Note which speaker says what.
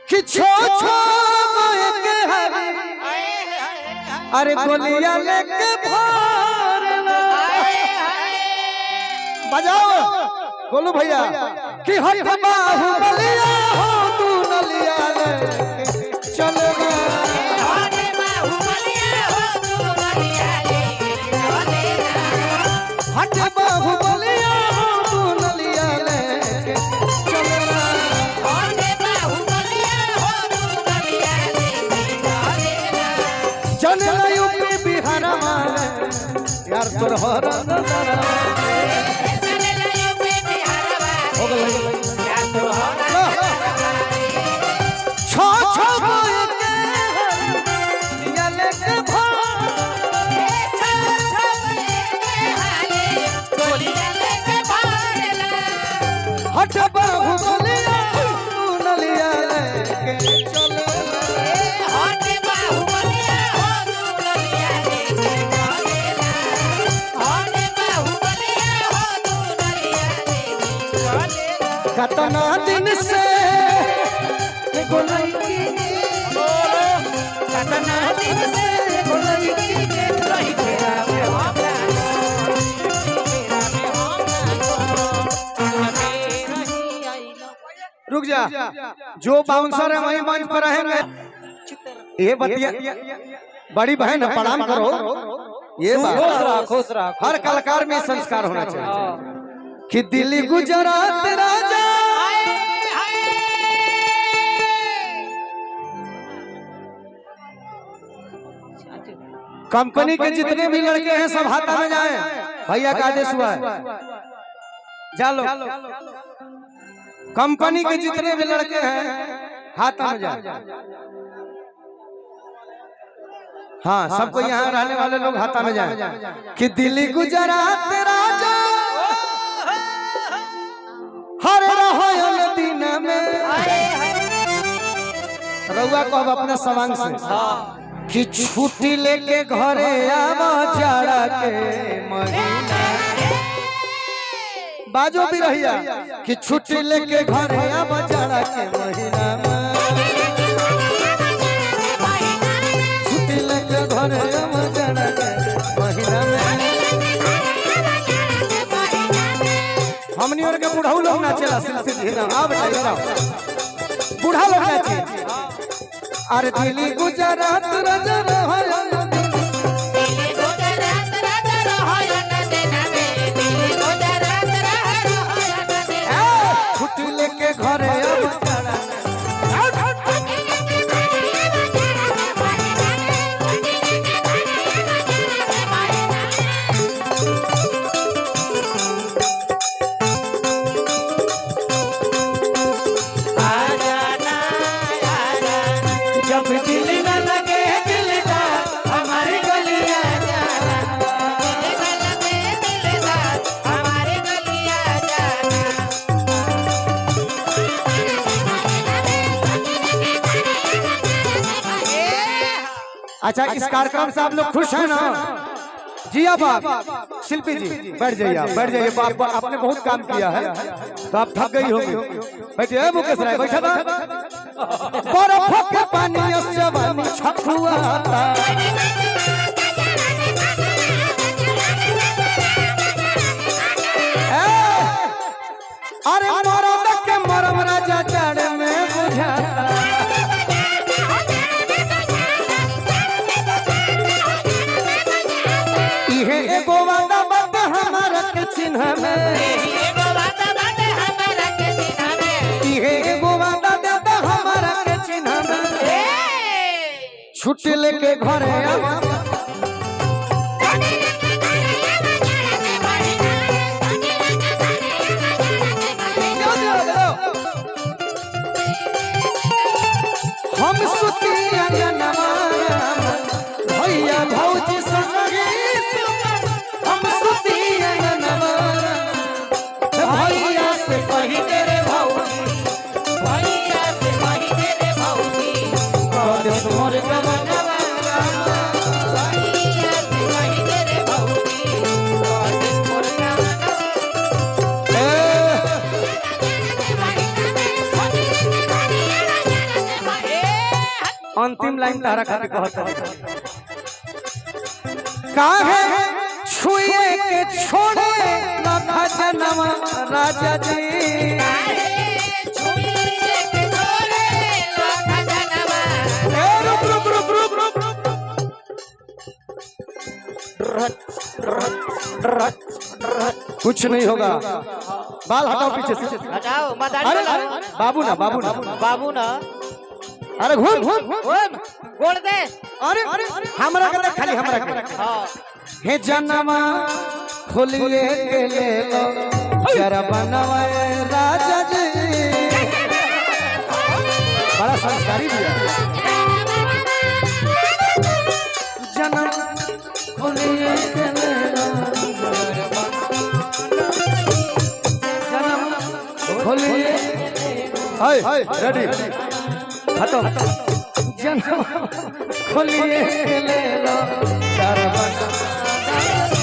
Speaker 1: कि छो छो के हरी अरे गोलियां लेके भरला। बजाओ गोलू भैया कि हट बाहु बलिया हो तू नलिया लेके चलना। हट बाहु बलिया हो तू नलिया लेके चलना। चल यूपी बिहार वाले यार तोर हर हो गइल। छो छो के हरिया लेके भाग। हट बाहु बलिया तू नलिया लेके चलना। कतना दिन से एगो लड़की, कतना दिन से एगो लड़की के रही फेरा में हम। रुक जा, जो बाउंसर है वही मंच पर रहेंगे। ये बतिया बड़ी बहन है, प्रणाम करो। ये
Speaker 2: खुश
Speaker 1: बात
Speaker 2: रहा, खुश रहा।
Speaker 1: हर कलाकार में संस्कार होना चाहिए कि दिल्ली गुजरात राजा कंपनी के जितने भी लड़के हैं सब हाथा में जाएं। भैया का आदेश हुआ है, जा लो। कंपनी के जितने भी लड़के हैं हाथा में जाएं। हाँ, सबको यहाँ रहने वाले लोग हाथा में जाएं कि दिल्ली गुजरात राजा हर रहो दिन में। रउआ कहब अपना सवांग से कि छुट्टी लेके घरे आवा जाड़ा के महीना। बाजो भी रहिया कि छुट्टी लेके घरे आवा जाड़ा के महीना में। छुट्टी लेके घरे आवा जाड़ा के महीना में। हमनी और के बुढ़ऊ लोग नाचेला शिल्पी जी ना। आ बेटा इधर आओ, बूढ़ा लोग नाचे। अरे दिल्ली गुजरात राजा रहो। छुट्टी लेके घरे आवा जाड़ा। जब दिल न लगे दिलदार हमारी गलिया जाना। अच्छा, इस कार्यक्रम से आप लोग खुश हैं ना? जी अब आप शिल्पी जी बैठ जाइए, आप बैठ जाइए। आप आपने बहुत काम किया है तो आप थक गई होंगी। बैठिए मुकेश राय, बैठा ना। बर्फ के पानी जवानी छपुआता। अरे मरद के मरम राजा जड़ में बुझाता। इहे एगो वादा बात हमारा के चिन्ह में, इहे एगो वादा दादा हमारा के चिन्ह में। छुट्टी लेके घरे आवा। हम सुतिया जनवा भैया भौजी संगे, हम सुतिया जनवा भैया से कही दे रे भौजी,
Speaker 3: भैया से कही दे रे भौजी,
Speaker 1: परदेस मोर गवनवा। अंतिम लाइन तारा खातिर कहत है। काहे छुए के छोड़े ना खजनवा राजा जी। ए, रुक रुक रुक रुक रुक कुछ नहीं होगा, बाल हटाओ पीछे से।
Speaker 3: हटाओ मदारी
Speaker 1: अरे
Speaker 3: वाला।
Speaker 1: बाबू ना, बाबू ना,
Speaker 3: बाबू ना।
Speaker 1: अरे घूम घूम।
Speaker 3: ओए, गोड़ दे।
Speaker 1: अरे हमरा के देख, खाली हमरा के।
Speaker 3: हाँ।
Speaker 1: हे जनवा खोलिए के ले लो जरा बनवाए राजा जी। बड़ा संस्कारी भी है। जनम खोलिए के ले लो जरा जनम खोलिए। हाय रेडी खत्म। जनम खोलिए के ले लो जरा बनवाए।